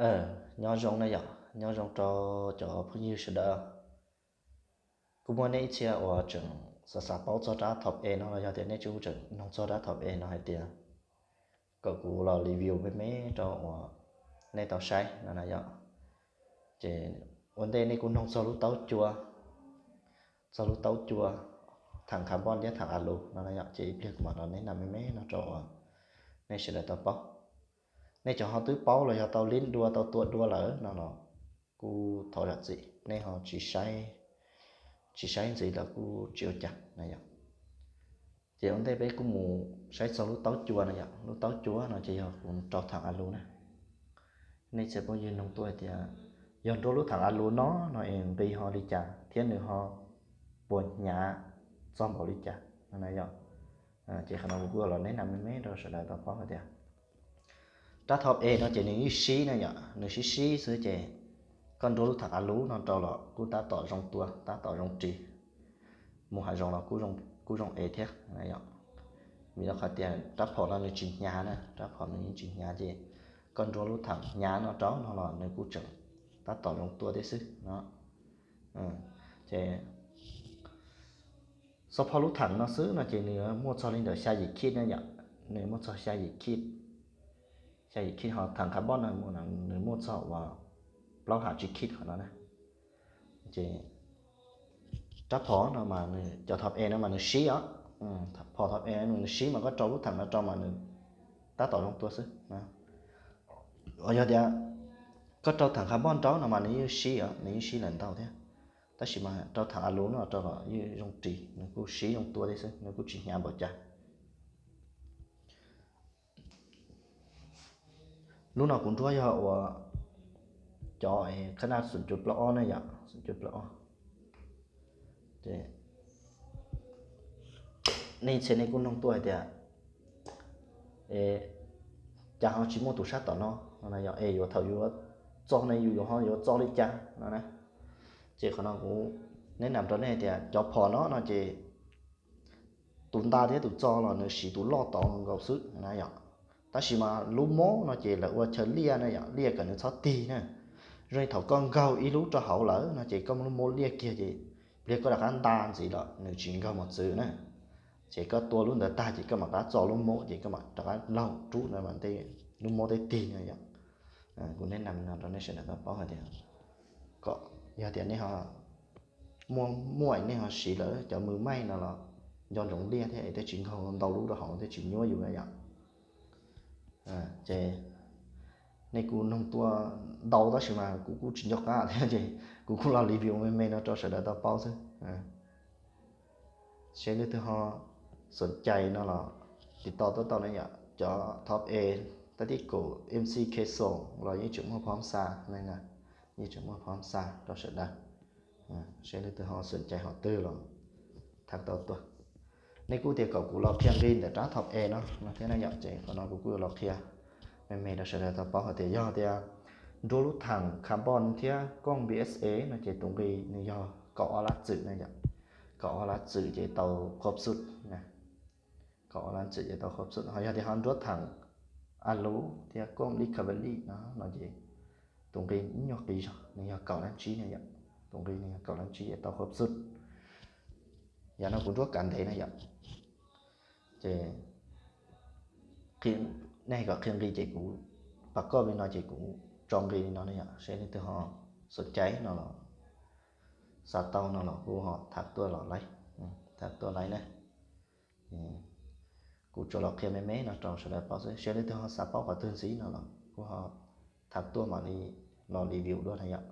Nyob zoo na yom, nyob zoo rau cov phooj ywg sawv daws. Kuj muaj nej ib txhia uas tseem xav xav paub txog rab thom e no los yog tias nej tseem noog txog rab thom e no hais tias kom kuv los review me me rau uas nej tau saib no na yom. Ces ua ntej nej kuj noog txog lub taub cua, txog lub taub cua, tham carbon thiab tham alus no na yom, ces ib pliag kuv mam los neb nam me me no rau uas nej sawv daws tau paub. Nej cov ho twb paub los yog tau lib dua tau tua dua lawm no los kuj thov zam txim, nej ho tsis saib ntxiv los kuj tsis ua cas na yom. Ces ua ntej peb kuj mus saib txog lub taub cua na yom. Lub taub cua no ces yog kuv rau tham alus na. Nej txhia phooj ywg noog tuaj hais tias yog nruab lub tham alus no no es nqi ho li cas thiab nws ho puas hnyav txog npaum li cas no na yom. Ces qhov no kuv kuj los neb nam me me rau sawv daws tau paub hais tias rab thom e no ces nws yeej sib na yom, nws sib sib xwb ces koj nruab lub tham alus no rau los kuj tab tom zoo tua, tab tom zoo ris, mus hav zoov los kuj zoo es thiab na yom. Vim rau qhov tias rab phom no nws tsis hnyav na, rab phom nws yeej tsis hnyav ces koj nruab lub tham hnyav no rau no los nws kuj tseem tab tom zoo tua thiab xwb no. Ces xov pho lub tham no xwb no ces nws muaj txog li ntawm xya yim khij na yom, nws muaj txog xya yim khij. Xya yim khij ho tham carbon no nws muaj txog uas plaub ha tsib khij qhov no na. Ces rab phom no mas nws cov thom e no mas nws sib os, phom thom e no nws sib mas koj rau lub tham no rau mas nws tab tom zoo tua xwb. Yog tias koj rau tham carbon rau no mas nws yeej sib os, nws yeej sib lawm ntau thiab. Tab sis mas rau tham alus no rau los yeej zoo ris, nws kuj sib zoo tua thiab xwb, nws kuj tsis hnyav npaum cas. Lub no kuv nruab yog uas cov khab naj xoom cuv plaub ob na yom, xoom cuv plaub ob. Nej txhia nej kuj noog tuaj hais tias cas ho tsis muaj tus sab tom no no na yom, es yuav thaum yuav txo ne yus yuav ho yuav txo li cas no na. Ces qhov no kuv neb nam rau nej tias cov phom no no ces tus nta thiab tus txo los nws siv tus loj tod nkaus xwb na yom. Tab sis mas lub mob no ces lawv ua chaw liaj na yom, liaj kom nws txhob tig na. Zoo li thaum koj nkaug ib lub rau hauv lawm no ces koj muab lub mob liaj kiag ces pliag koj rov qab nta ntxiv los nws tsis nkaug mos txwv na. Ces koj tua lub ntawd tag ces koj mam rov qab txo lub mob ces koj mam rov qab laug rub ntawd mas lub mob thiaj tig na yom. Kuv neb nam no rau nej sawv daws tau paub hais tias kom yog tias nej ho muaj, muaj nej ho siv lawm cov mws maij no los nco ntsoov liaj thiab es thiaj tsis nkaug ntau lub rau hauv thiaj tsis nyuab yus na yom. Ces nej kuj noog tuaj ntau tab sis mas kuv kuj tsis nco qab thiab ces kuv kuj los review me me no rau sawv daws tau paub xwb. Seb leej twg ho xoom cai no los tiv toj tuaj tau na yom, cov top a, tab tib kaum M C K Soul los yeej tseem muaj phom xa, yeej tseem muaj phom xa rau sawv daws. Seb leej twg ho xoom cai hom twg los thab tau tuaj. Nej kuj tias kom kuv los qhia nqi ntawm rab top a no no thiab na yom, ces qhov no kuv kuj los qhia me me rau sawv daws tau paub hais tias yog tias nruab lub thaam carbon thiab kooj B S A no ces tus nqi nws yog kaum ob lab txwm na yom. Kaum ob lab txwm ces tau khuab xub na. Kaum ob lab txwm ces tau khuab xub, ho yog tias ho nruab thaam alu thiab kooj recovery no no ces tus nqi ib nyuag qis zog nws yog kaum lab tsib na yom. Tus nqi nws yog kaum lab tsib ces tau khuab xub. Yam no kuv nruab kav ntev na yom. Ces nej kom qhia nqi ces kuv pas koj li no ces kuv tso nqi li no na yom, seb leej twg ho xoom cai no los xav tau no los kuj ho tham tuaj los laib, tham tuaj laib na. Kuv tsuas los qhia me me no rau sawv daws paub xwb, seb leej twg ho xav paub qhov twg ntxiv no los kuj ho tham tuaj mam li los review dua na yom.